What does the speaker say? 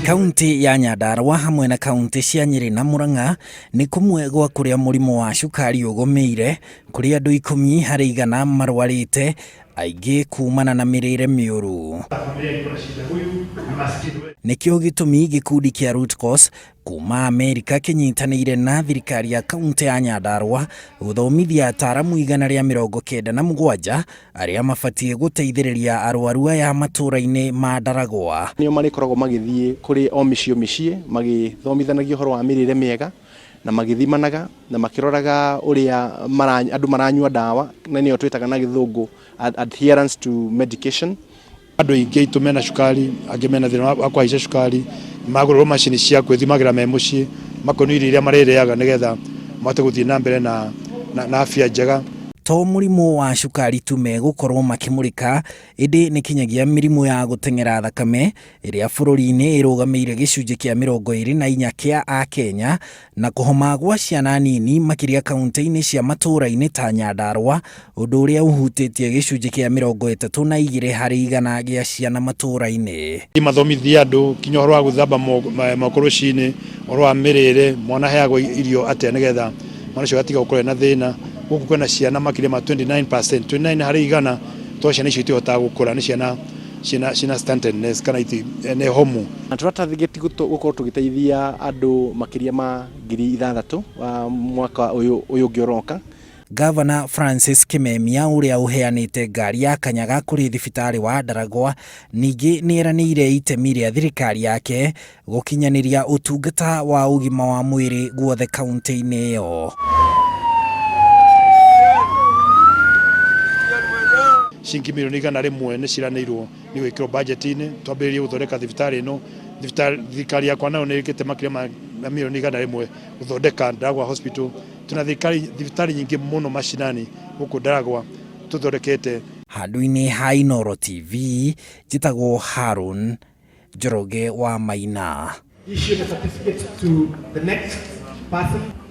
Kaunti ya Nyandarua hamwe na kaunti cia Nyeri na Murang'a nĩ kũmwe gwa kũrĩa mũrimũ wa cukari ũgũmĩire, kũrĩa andũ 10% marwarĩte, aingĩ kumana na mĩrĩre mĩũru. Nĩkĩo gĩtũmi gĩkundi kĩa Root Cause kuma Amerika kĩnyitanĩire na thirikari ya kaunti ya Nyandarua gũthomithia ataaramu 197 arĩa mabatiĩ gũteithĩrĩria arwaru aya matũũra-inĩ ma Ndaragwa. Nĩo marĩkoragwo magĩthiĩ kũrĩ o mĩciĩ o mĩciĩ magĩthomithanagia ũhoro wa mĩrĩre mĩega na magĩthimanaga na makĩroraga ũrĩa andũ maranyua ndawa na nĩyo twĩtaga na gĩthũngũ adherence to medication. Andũ aingĩ aitũ mena cukari, angĩ mena thĩna wa kũhaica cukari, magũrĩrwo macini cia gwĩthimagĩra me mũciĩ, makonio irio iria marĩrĩaga nĩgetha mahote gũthiĩ na mbere na afya njega. To mũrimũ wa cukari tu megũkorwo makĩmũrĩka, ĩndĩ nĩ kinyagia mĩrimũ ya gũteng'era thakame ĩrĩa bũrũri-inĩ ĩrũgamĩire gĩcunjĩ kĩa 24 kĩa Akenya, na kũhoma gwa ciana nini makĩria kauntĩ-inĩ cia matũũra-inĩ ta Nyandarua, ũndũ ũrĩa ũhutĩtie gĩcunjĩ kĩa 32% gĩa ciana matũũra-inĩ. Mathomithie andũ kinya ũhoro wa gwĩthamba moko rũcinĩ, ũhoro wa mĩrĩre, mwana aheagwo irio atĩa nĩgetha mwana ũcio agatiga gũkorwo ena thĩna. Gũkũ kwĩna ciana makĩria ma 29%, 29% tondũ ciana icio itihotaga gũkũra, nĩ ciana ciĩna stuntedness kana nĩ homu. Na tũratarget gũkorwo tũgĩteithia andũ makĩria ma 6,000 mwaka ũyũ ũngĩ ũroka. Gavana Francis Kimemia ũrĩa ũheanĩte ngari ya kanyaga kũrĩ thibitarĩ wa Ndaragwa ningĩ nĩeranĩire itemi rĩa thirikari yake gũkinyanĩria ũtungata wa ũgima wa mwĩrĩ guothe kaunti-inĩ ĩyo. Ciringi mirioni 100 nĩ ciranĩirwo nĩ gwĩkĩrwo budget-inĩ twambĩrĩrie gũthondeka thibitarĩ ĩno. Thirikari yakwa nayo nĩ ĩkĩte makĩria ma mirioni 100 gũthondeka Ndaragwa Hospital. Twĩna thibitarĩ nyingĩ mũno mashinani gũkũ Ndaragwa tũthondekete. Handũ-inĩ ha Inooro TV, njĩtagwo Harun Njoroge wa Maina. Issue the certificate to the next person.